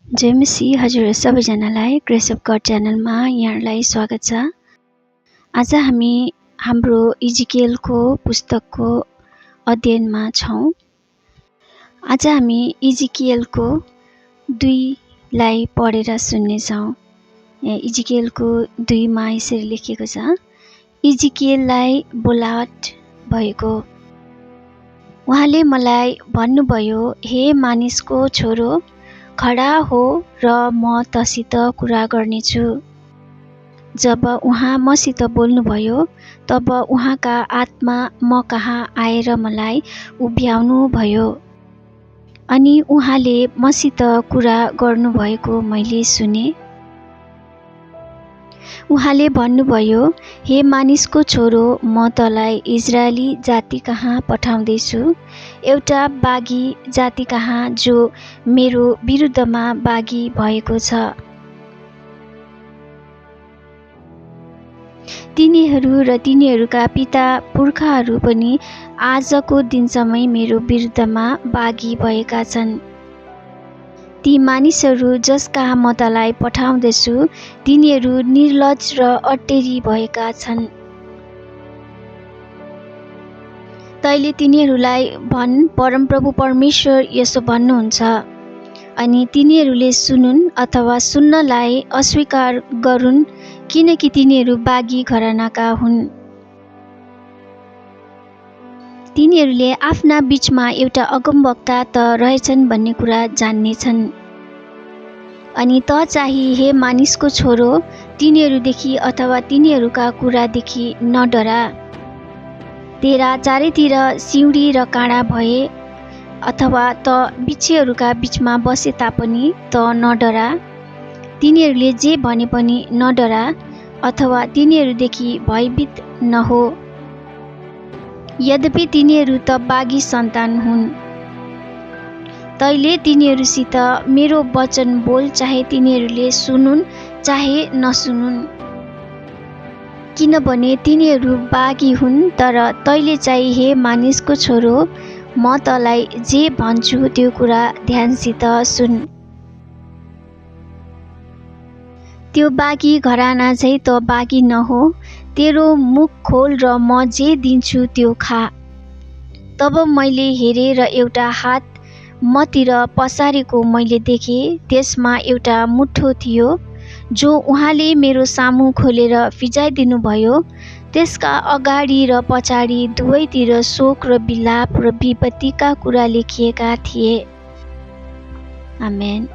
जय मसीह हजुर सबैजनालाई grace of God च्यानलमा यहाँहरूलाई स्वागत छ। आज हामी हाम्रो इजिकियलको पुस्तकको अध्ययनमा छौँ। आज हामी इजिकियलको 2लाई पढेर सुन्नेछौँ। इजिकियलको 2मा यसरी लेखिएको छ, इजिकियललाई बोलावट भएको। उहाँले मलाई भन्नुभयो, हे मानिसको छोरो, खडा हो र म तसित कुरा गर्नेछु। जब उहाँ मसित बोल्नुभयो तब उहाँका आत्मा म कहाँ आएर मलाई उभ्याउनु भयो अनि उहाँले मसित कुरा गर्नुभएको मैले सुने। उहाँले भन्नुभयो, हे मानिसको छोरो, म तँलाई इजरायली जाति कहाँ पठाउँदैछु, एउटा बागी जाति कहाँ जो मेरो विरुद्धमा बागी भएको छ। तिनीहरू र तिनीहरूका पिता पुर्खाहरू पनि आजको दिनसम्म मेरो विरुद्धमा बागी भएका छन्। ती मानिसहरू जसका म तँलाई पठाउँदैछु तिनीहरू निर्लज र अटेरी भएका छन्। तैले तिनीहरूलाई भन्, परमप्रभु परमेश्वर यसो भन्नुहुन्छ, अनि तिनीहरूले सुनुन् अथवा सुन्नलाई अस्वीकार गरून्, किनकि तिनीहरू बागी घरानाका हुन्। तिनीहरूले आफ्ना बीचमा एउटा अगमवक्ता त रहेछन् भन्ने कुरा जान्नेछन्। अनि त चाहिँ हे मानिसको छोरो, तिनीहरूदेखि अथवा तिनीहरूका कुरादेखि नडरा। तेरा चारैतिर सिउँडी र काँडा भए अथवा त बिच्छीहरूका बीचमा बसे तापनि त नडरा। तिनीहरूले जे भने पनि नडरा अथवा तिनीहरूदेखि भयभीत नहो। यद्यपि तिनीहरू त बागी सन्तान हुन्। तैले तिनीहरूसित मेरो वचन बोल, चाहे तिनीहरूले सुनुन् चाहे नसुनुन्, किनभने तिनीहरू बागी हुन्। तर तैले चाहिँ हे मानिसको छोरो, म तँलाई जे भन्छु त्यो कुरा ध्यानसित सुन। त्यो बागी घराना चाहिँ त बागी नहो। तेरो मुख खोल र म जे दिन्छु त्यो खा। तब मैले हेरेँ र एउटा हात मतिर पसारेको मैले देखेँ। त्यसमा एउटा मुठो थियो जो उहाँले मेरो सामु खोलेर फिजाइदिनु भयो। त्यसका अगाडि र पछाडि दुवैतिर शोक र विलाप र विपत्तिका कुरा लेखिएका थिए। आमेन।